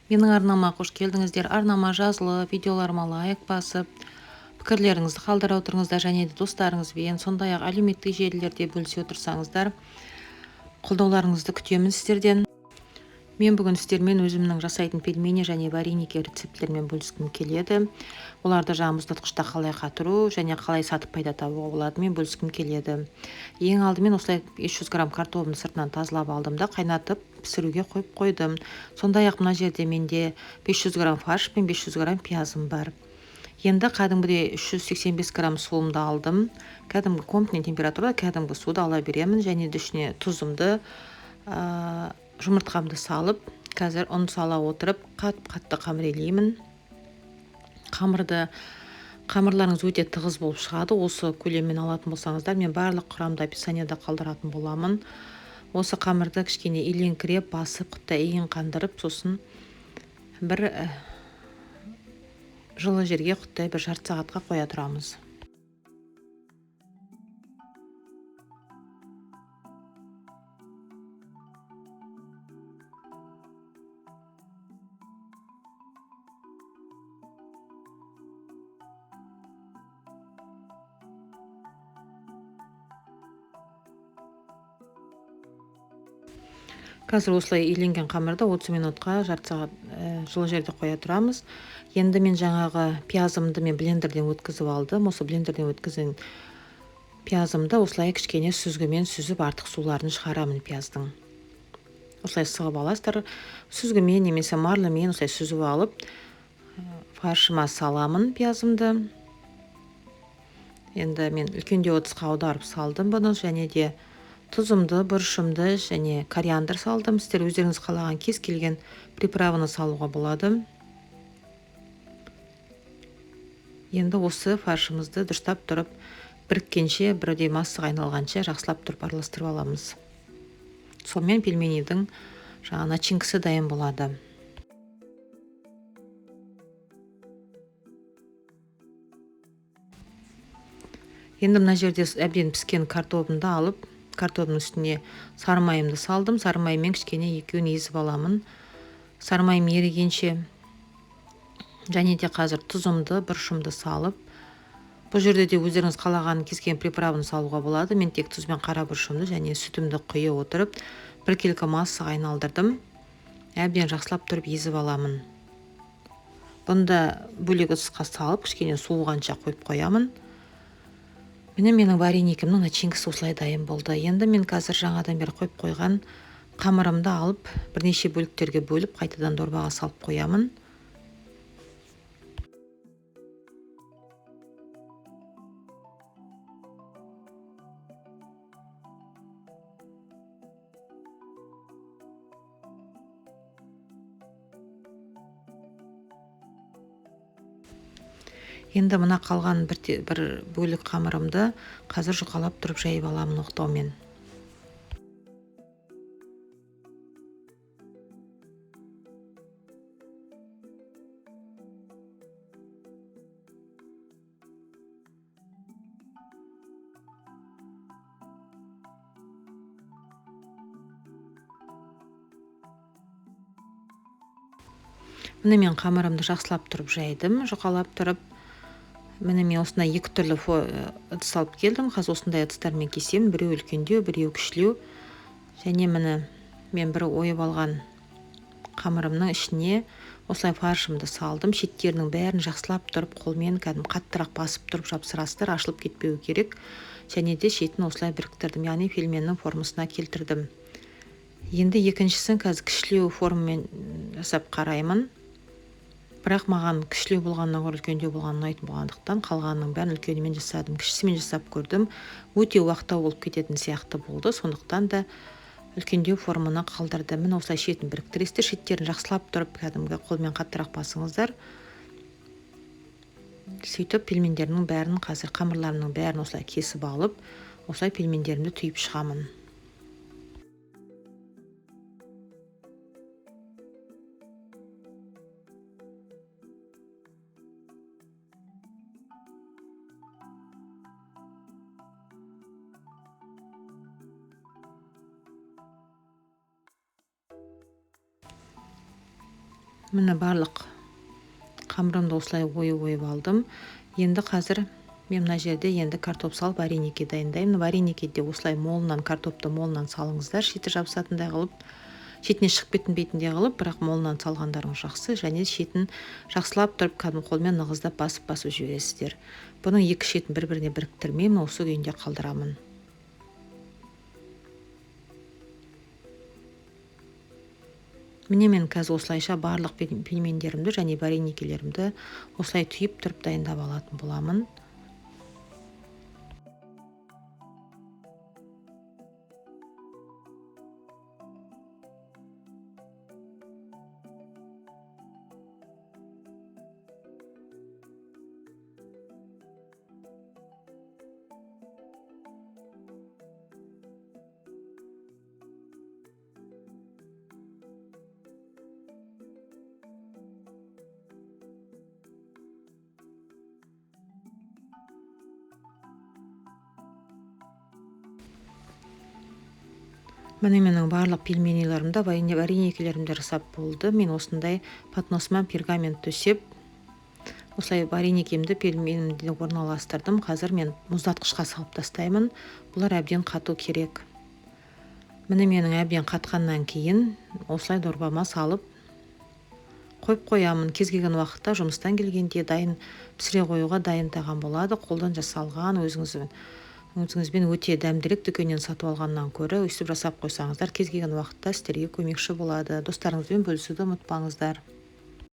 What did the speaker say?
Менің арнама қош келдіңіздер. Арнама жазылып, видеоларыма лайк басып, пікірлеріңізді қалдыра отырыңыздар және де достарыңызбен, сондай-ақ әлеуметтік желілерде бөлісе отырсаңыздар, қолдауларыңызды күтемін сіздерден. Мен бүгін сіздермен өзімнің жасайтын пельмени және вареники рецептілерімен бөліскім келеді. Оларды жаңа мұздатқышта қалай қатыру және қалай сатып пайда табуға болады, мен бөліскім келеді. Ең алдымен осылай 500 грамм картобын сыртынан тазалап алдым да қайнатып пісіруге қойып қойдым. Сондай-ақ мына жерде менде 500 грамм фарш пен 500 грамм пиязым бар. Енді кәдімгідей 385 грамм суымды алдым. Кәдімгі комнатный температурада кәдімгі суды ала беремін және де ішіне тұзымды, жұмыртқамды салып, қазір ұн сала отырып қатты қамыр. Қамырларыңыз өте тығыз болып шығады. Осы көлеммен алатын болсаңыздар, мен барлық құрамды описанияда қалдыратын боламын. Осы қамырды кішкене иленкіреп басып, құттай иін қандырып, сосын бір жылы жерге құттай бір жарты сағатқа қоя тұрамыз. Қазір осылай иленген қамырды 30 минутқа жарты сағат жылы жерде қоя тұрамыз. Енді мен жаңағы пиязымды мен блендерден өткізіп алдым. Осы блендерден өткізген пиязымды осылай кішкене сүзгімен сүзіп артық суларын шығарамын пияздың. Осылай сығып аласыздар. Сүзгімен немесе марлымен осылай сүзіп алып, фаршыма саламын пиязымды. Енді мен үлкендеу ыдысқа аударып салдым бұны және де тұзымды, бұрышымды және кориандр салдым. Сіздер өздеріңіз қалаған кез келген приправаны салуға болады. Енді осы фаршымызды дұрыстап тұрып біріккенше, бірдей массаға айналғанша жақсылап тұрып араластырып аламыз. Сонымен пельменидің жаңа начинкасы дайын болады. Енді мына жерде әбден піскен картобымды алып, картобының үстіне сары майымды салдым. Сары маймен кішкене екеуін езіп аламын. Сары майым ерігенше және де қазір тұзымды, бұрышымды салып, бұл жерде де өздеріңіз қалаған кез келген приправаны салуға болады. Мен тек тұз бен қара бұрышымды және сүтімді құйып отырып, біркелкі массаға айналдырдым. Әбден жақсылап тұрып езіп аламын. Бұны да бөлек ыдысқа салып, кішкене суығанша қойып қоямын. Міне менің вареникімнің начинкасы осылай дайын болды. Енді мен қазір жаңадан бері қойып қойған қамырымды алып, бірнеше бөліктерге бөліп, қайтадан дорбаға салып қоямын. Енді мына қалған бір бөлік қамырымды қазір жұқалап тұрып жайып аламын оқтаумен. Міне мен қамырымды жақсылап тұрып жайдым, жұқалап тұрып. Міне мен осындай екі түрлі ыдыс алып келдім. Қазір осындай ыдыстармен кесемін. Біреу үлкендеу, біреу кішілеу. Және міне мен бір ойып алған қамырымның ішіне осылай фаршымды салдым. Шеттерінің бәрін жақсылап тұрып қолмен кәдімгі қаттырақ басып тұрып жапсырасыздар, ашылып кетпеуі керек. Және де шетін осылай біріктірдім, яғни пельменнің формасына келтірдім. Енді екіншісін қазір кішілеу формамен жасап қараймын. Бірақ маған кішілеу болғаннан гөрі үлкендеу болған ұнайтын болғандықтан қалғанының бәрін үлкенімен жасадым. Кішісімен жасап көрдім. Өте уақтау болып кететін сияқты болды. Сондықтан да үлкендеу форманы қалдырдым. Міне осылай шетін біріктіресіздер. Шеттерін жақсылап тұрып кәдімгі қолмен қаттырақ басыңыздар. Сөйтіп пельмендерімнің бәрін қазір қамырларымның бәрін осылай кесіп алып, осылай пельмендерімді түйіп шығамын. Міне, барлық қамырымды осылай ойып-ойып алдым. Енді қазір мен мына жерде енді картоп салып вареники дайындаймын. Вареникиде осылай молынан, картопты молынан салыңыздар, шеті жабысатындай қылып, шетіне шығып кетпейтіндей қылып, бірақ молынан салғандарыңыз жақсы. Және шетін жақсылап тұрып кәдімгі қолмен нығыздап басып-басып жібересіздер. Бұның екі шетін бір-біріне біріктірмеймін, осы күйінде қалдырамын. Міне, мен қазір осылайша барлық пельмендерімді және вареникелерімді осылай түйіп тұрып дайындап алатын боламын. Міне, менің барлық пельменилерімді, вареникелерімді жасап болды. Мен осындай подносыма пергамент төсеп, осылай вареникемді, пельменімді орналастырдым. Қазір мен мұздатқышқа салып тастаймын. Бұлар әбден қату керек. Міне, менің әбден қатқаннан кейін осылай дорбама салып қойып қоямын. Кез келген уақытта жұмыстан келгенде дайын пісіре қоюға дайын тағам болады. Қолдан жасалған, өзіңізбен өте дәмдірек, дүкеннен сатып алғаннан көрі өйстіп жасап қойсаңыздар, кез келген уақытта сіздерге көмекші болады. Достарыңызбен бөлісуді ұмытпаңыздар.